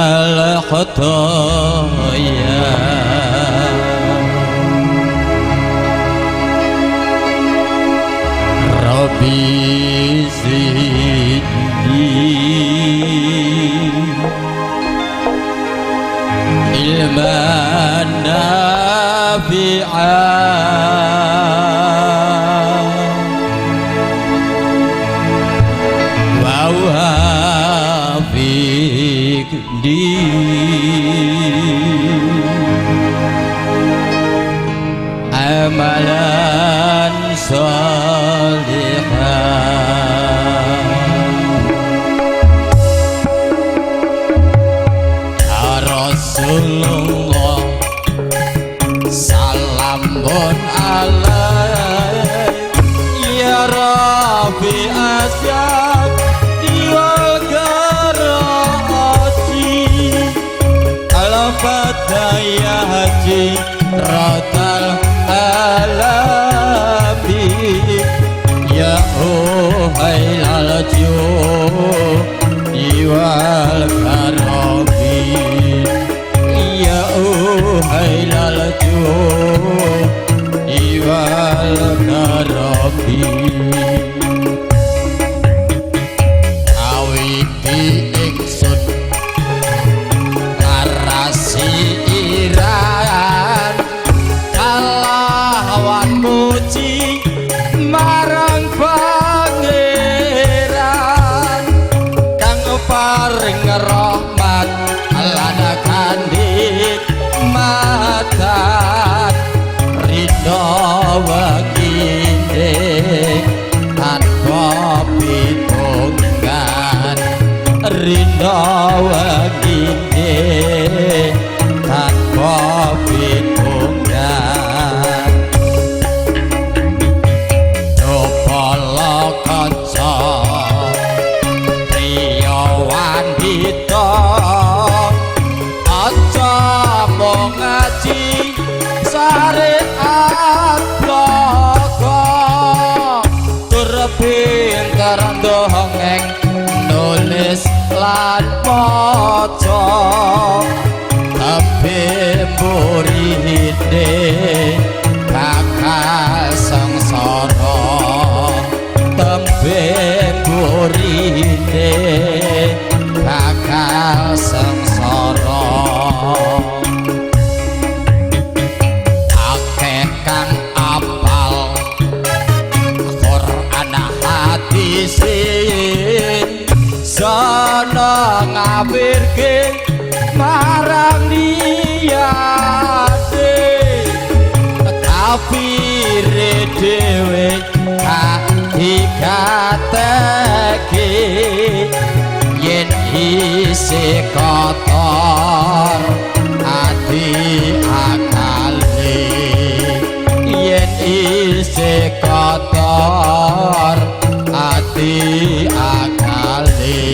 الخطايا ربي زدني علما نافعا ووافقني عملا صالحا يا رسول الله سلام عليك يا ربي أسياك ya haji rotal alami ya uhailal jiwal karobi ya uhailal jiwal karobi awiti ingsun iran kalawan muji marang pangeran kang paring rahmat lan kandhik matan ridho wegine tanpa pitungan ridho wegine tanpa pitungan Jopala kanca priya wandita aja mung ngaji syariat blaka tur pinter dongeng nulis lan maca tembe mburine bakal sengsara tembe mburine bakal sengsara akeh kang apal Quran hadise sono ngawirke marang liyane kafire dhewe digateke yen isih kotor ati akale yen isih kotor ati akale.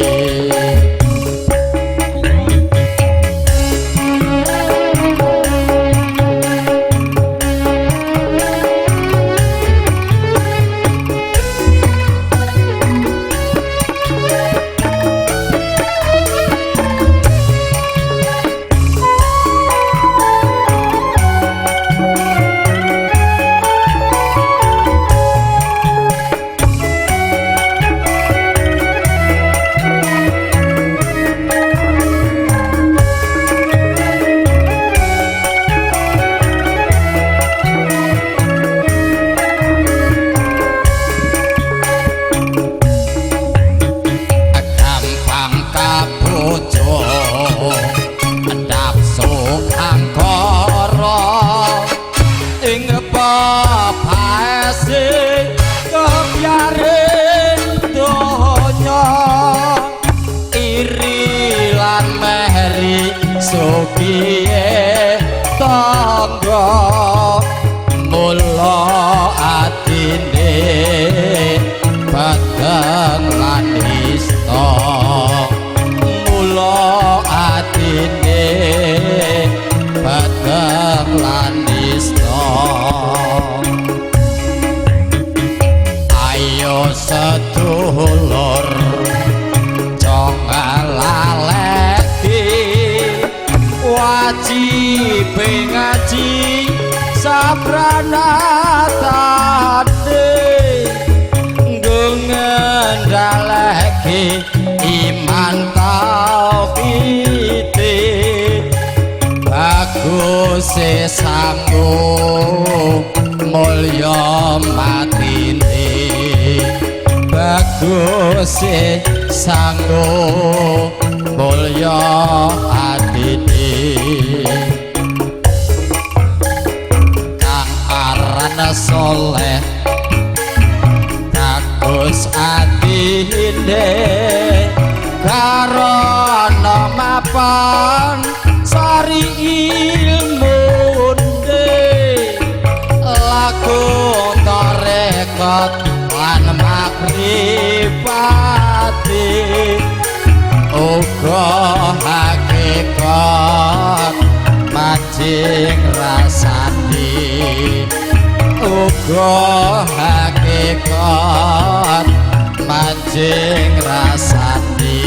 Sugihe tangga mula atine peteng lan nista mula atine peteng lan nista ayo sedulur jong laleki Uripe ngaji sapranatane nggo ngendhaleke iman tauhide bagus sanggup mulya matine bagus sanggup mulya atine kang aran soleh bagus atine karana mapan sari ilmune laku tarekat lan makrifate uga hakikat mancing rasane uga hakikat mancing rasane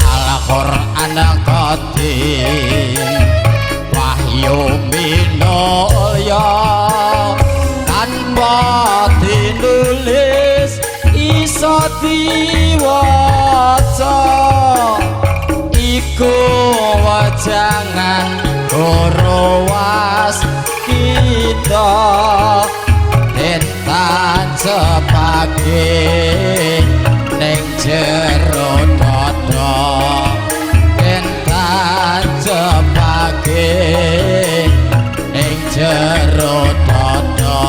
Al-Qur'an Qadim wahyu minulya tanpa dinulis iso diwaca iku wajangan guru was kita den tancepake ning jero dada den tancepake ning jero dada.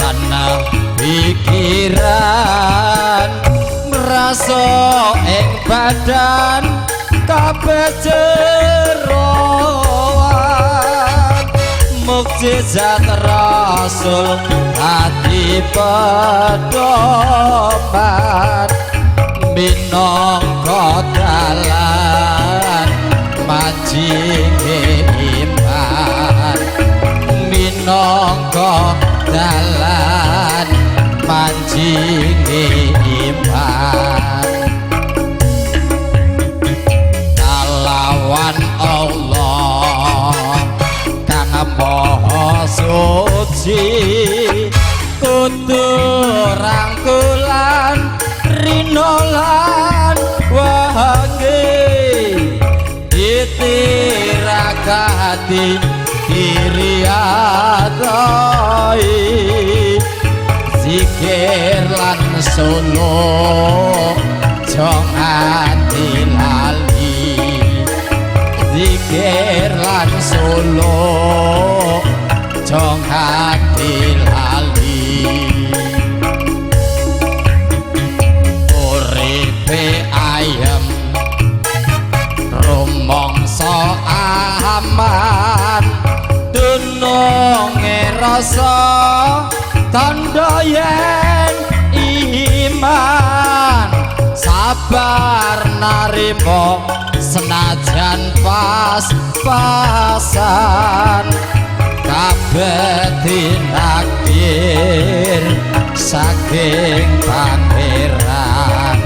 Lan pikiran merasa ing badan kabeh jeroan mukjizat rasul ati pedoman minangka dalan mancing iman minangka dalan mancinge iman kalawan Allah kang maha suci kudu rangkulan rina lan wengi ditirakati diriadai zikir lan suluk jong ati lali zikir lan suluk jong ati lali uripe ayem rumangsa aman dununge rasa tandha yen iman sabar narima senajan pas-pasan kabeh tinakdir saking pangeran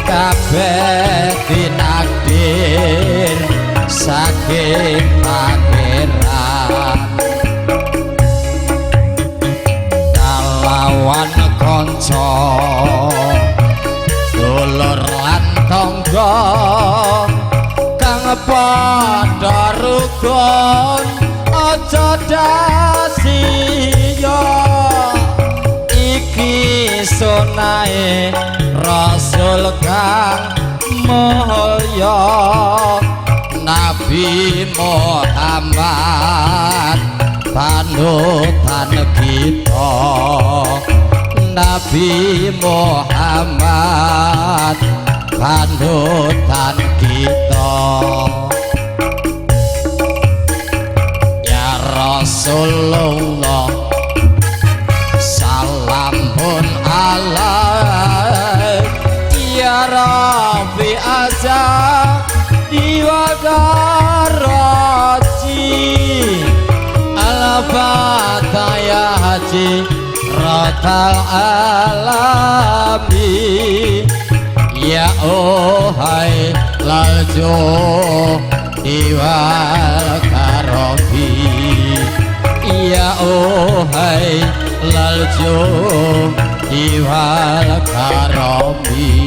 kabeh tinakdir saking pangeran kalawan kanca dulur lan tangga kang padha rukun aja dasiya iki sunahe rasul kang Mulya Nabi Muhammad panutan kita, Nabi Muhammad panutan kita. Ya Rasulullah salamun alaik, ya Rabbi aja diwadaraji al-fatah haji rotal alami, ya ohai laljo diwal karobi, ya ohai laljo diwal karobi.